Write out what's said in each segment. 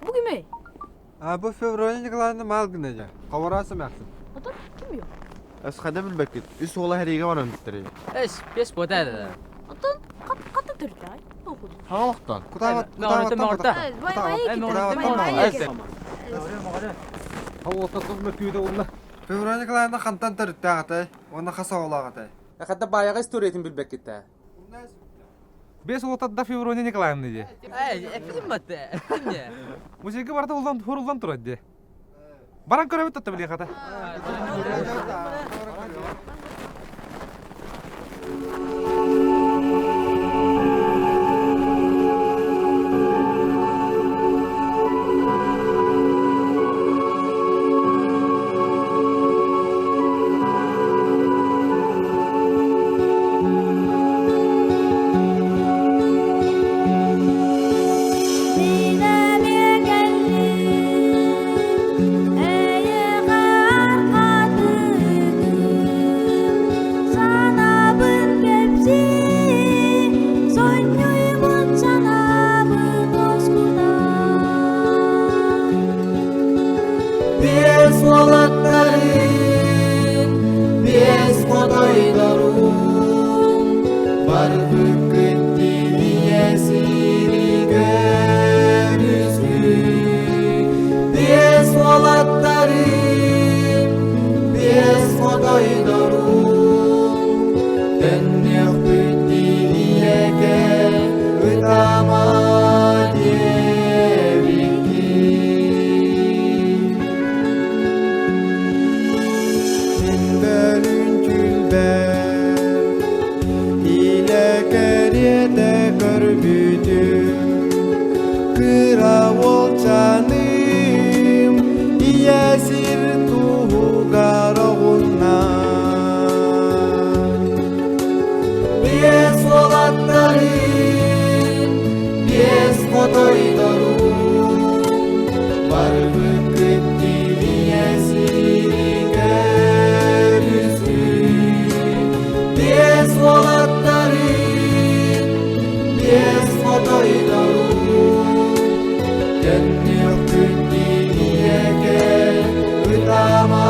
Бу кимий? А бу Феврония Николаевна мал гына дьэ. Ховораас эмээхсин. Отон ким yok? Эс хайда билбэккит. Үс уола хэриигэ баран бүттэрий. Эс, бес бота. Отон кат ката төрүтэ. Тоқуд. Хаҥалахтан. Кутаабат, Мөҕөрөтө кутаабаттан мөҕөртө. Бай бай Феврония Николаевна хантан төрүттээх этэй? Уонна хас оҕолоох этэй? Хата баяғы историятын билбэккит ээ. Бес уолаттарда Феврония Николаевна дии. Эй, эппитим батта. Эппитим дии. Музейга барыта уллан хоруллан турар дии. Баран көрөбүт татта билиэ хата. Биэс уолаттарын, биэс хотойдорун, барбыккын тиийэ сири көрүскү. Биэс уолаттарын, биэс хотойдорун, төннүөхпүт тиийэкэ ытама диэбиккин. Мин бөлүн күлбэр, илэ кэриэтэ көрбүтүм, кыра уолчаным ийэ сир туһугар оҕунна. Биэс уолаттарын, биэс хотойдорун, барбыккыт тиийэ сири көрүскү. Биэс уолаттарын, биэс хотойдорун, төннүөхпүт тиийэкэ ытама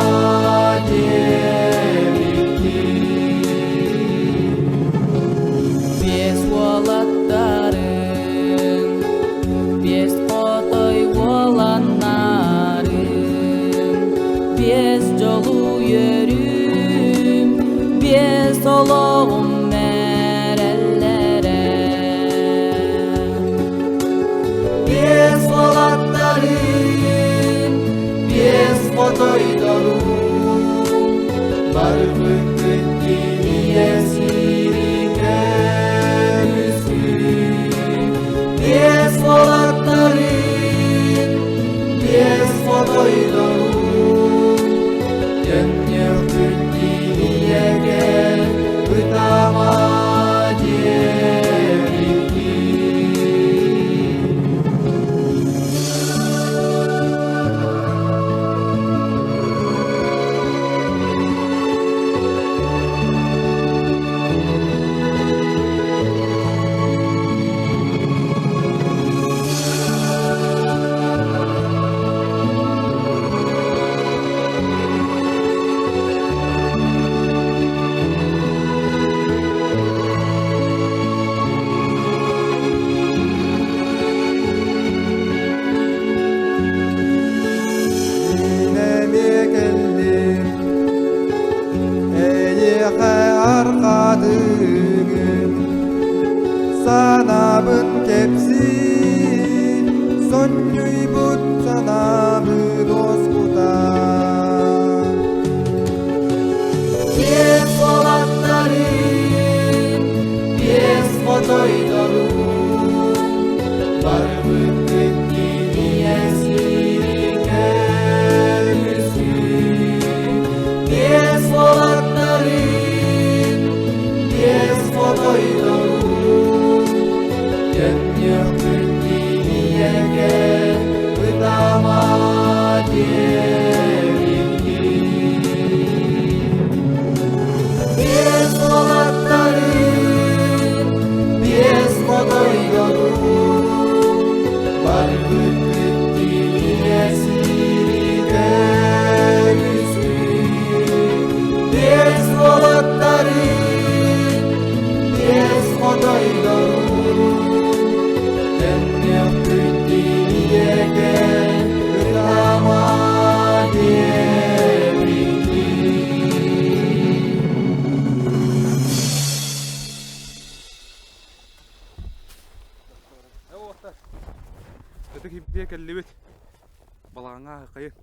диэбиккин. Биэс уолаттарын, биэс хотой уоланнарын, биэс дьолу үөрүүм, биэс олоҕум мэрэллэрэ. Биэс уолаттарын, биэс хотойдорун, барбыккыт тиийэ сири көрүскү. Биэс уолаттарын, биэс хотойдорун, төннүөхпүт тиийэгэ ытама диэбиккин. Мин эмиэ кэллим, эйиэхэ арҕаатыгым, санаабын кэпсии, сонньуйбут санаабын уоскута. Биэс уолаттарын, биэс хотойдорун, барбыккыт тиийэ сири көрүскү. Биэс уолаттарын, биэс хотойдорун, төннүөхпүт тиийэгэ ытама диэбиккин. Биэс уолаттарын, биэс хотойдорун, Ытык ибдиэ кэллибит. Балаҕаҥҥа аһыкайын.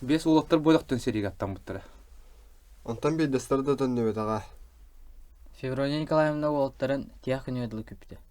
Биэс уолаттар буолахтан сэриигэ аттаммыттара. Онтон биирдэстэрэ да төннүбэтэҕэ. Феврония Николаевна уолаттарын тиһэх күнүгэр дылы күүппүтэ.